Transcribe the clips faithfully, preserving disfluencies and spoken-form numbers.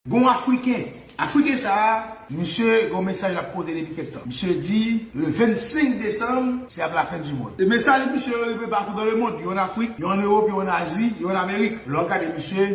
Gon Afriken. Afriken sa a, misye gon mesaj l ap pote depi kèk tan. Misye di, le vennsenk desanm, se ap la fen di mond. E mesaj misye yo rive patou dan le mond. Yo ann Afrik, yo ann Ewòp, yo ann Azi, yo ann Amerik. Lè w gade misye,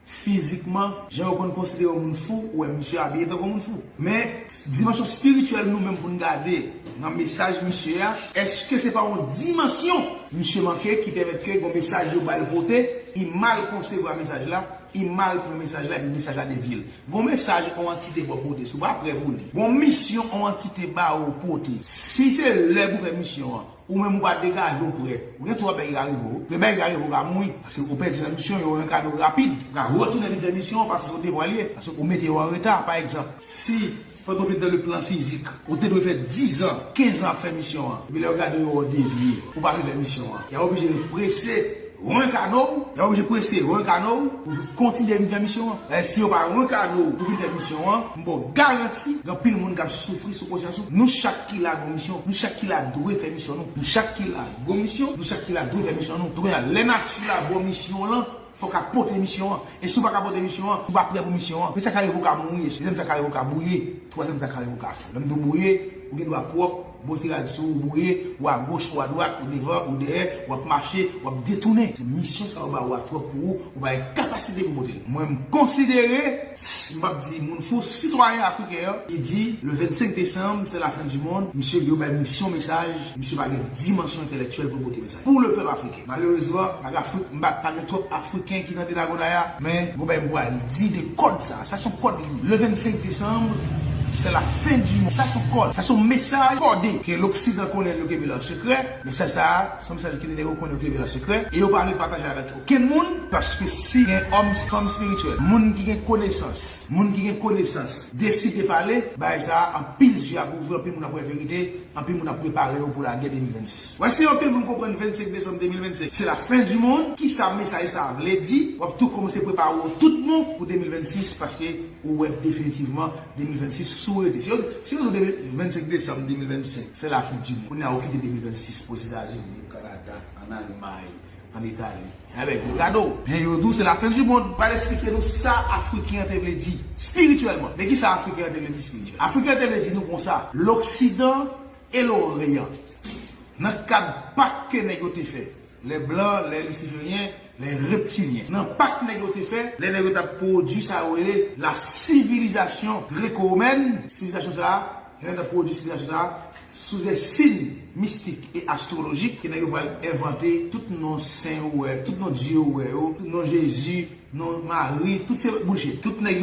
fizikman, jan yo konn konsidere yon moun fou, ou wè misye abiye tankou yon moun fou. Men, dimansyon espirityèl nou menm pou n gade nan mesaj misye a, èske se pa yon dimansyon misye manke ki pèmèt ke gon mesaj yo ba l pote, li mal konsevwa mesaj la, li mal pran mesaj la, epi mesaj la devye l. Gon mesaj yon antite ba w pote, si w pa prè pou li. Gon misyon yon antite ba ou pote. Si se lè pou fè misyon an, ou menm ou pa degaje w prè, ou gen twòp bagay ki ka rive w. Gen bagay ki ka rive w, ou ka mouri. Paske ou pèdi nan misyon, yo renkadre w rapid. Ou ka retounen vin fè misyon an, paske se yon devwa l ye. Paske ou mete yo an reta. Pa egzanp, si pandan w vin nan le plan fizik, ou te dwe fè diz an, kenz an ap fè misyon an. Epi lè yo gade yo, yo devye. Ou pa vin fè misyon an. Y a oblije prese renkadre w, y a oblije prese renkadre w pou kontinye vin fè misyon an. E si yo pa renkadre w pou vin fè misyon an, m ba w garanti, gen anpil moun k ap soufri sou konsyans ou. Nou chak ki la gon misyon, nou chak ki la dwe fè misyon nou. Nou chak ki la gon misyon, nou chak ki la dwe fè misyon nou. Donk, lè nati la ba w misyon w lan, fò w ka pote misyon an. E si w pa ka pote misyon an, si w pa prè pou misyon an, premye sa k ka rive w ka mouri, dezyèm sa k ka rive w ka bwouye, twazyèm sa k ka rive w ka fou. Lè m di w bwouye, ou gen dwa pwòp, bon ti rad sou ou, bwouye, ou agoch, ou adwat, ou devan, ou dèyè, w ap mache, w ap detounen. Se misyon sa yo ba ou a twòp pou ou, ou pa gen kapasite pou pote l. Mwen, m konsidere, s- m p ap di moun fou, sitwayen afriken an, ki di, le vennsenk desanm, se la fen di mond, misye yo bay misyon mesaj, misye pa gen dimansyon entèlektyèl pou pote mesaj. Pou le pèp afriken. Malerezman, pa gen Afri- pa gen twòp Afriken ki tande lagonay a, men gon bagay m pral di de kòd sa. Sa se yon kòd li. Le vennsenk desanm, se la fen di mond. Sa se yon kòd. Sa se yon mesaj kòde ke Loksidan konnen l, yo kenbe l an sekrè. Mesaj sa a, se yon mesaj ke nèg yo konnen yo kenbe l an sekrè. E yo pa vle pataje avèk okenn moun, paske si gen òm, fanm espirityèl, moun ki gen konesans, moun ki gen konesans, deside pale, bagay sa a, anpil zye ap ouvri, anpil moun ap wè verite, anpil moun ap prepare yo pou lagè de mil vennsis. Wè, si anpil moun konprann vennsenk desanm de mil vennsenk, se la fen di mond, kisa mesaj sa a vle di, w ap tou kòmanse prepare w tout bon pou de mil vennsis, paske ou wè definitivman de mil vennsis sou rete. Si yo, si yo di vennsenk desanm de mil vennsenk, se la fen di mond. Kounye a, ou kite de mil vennsis, Ozetazini, o Kanada, ann Almay, ann Itali. Se avèk yo gade w. Men yo di w se la fen di mond. Pral esplike nou sa Afriken an te vle di espirityèlman. Men kisa Afriken an te vle di espirityèl? Afriken an te vle di nou konsa, Loksidan e Loryan, nan kad pak ke nèg yo te fè, lè blan, lè lisiferyen, lè reptilyen. Nan pak nèg yo te fè, lè nèg yo t ap pwodui sa yo rele la sivilizasyon greko-womèn, sivilizasyon sa a, lè nèg yo t ap pwodui sivilizasyon sa a, sou de siy mistik e astwolojik, ke nèg yo pral envante tout non sen ou wè, tout non dye ou wè yo, tout non Jezi, non Mari, tout se bouche. Tout nèg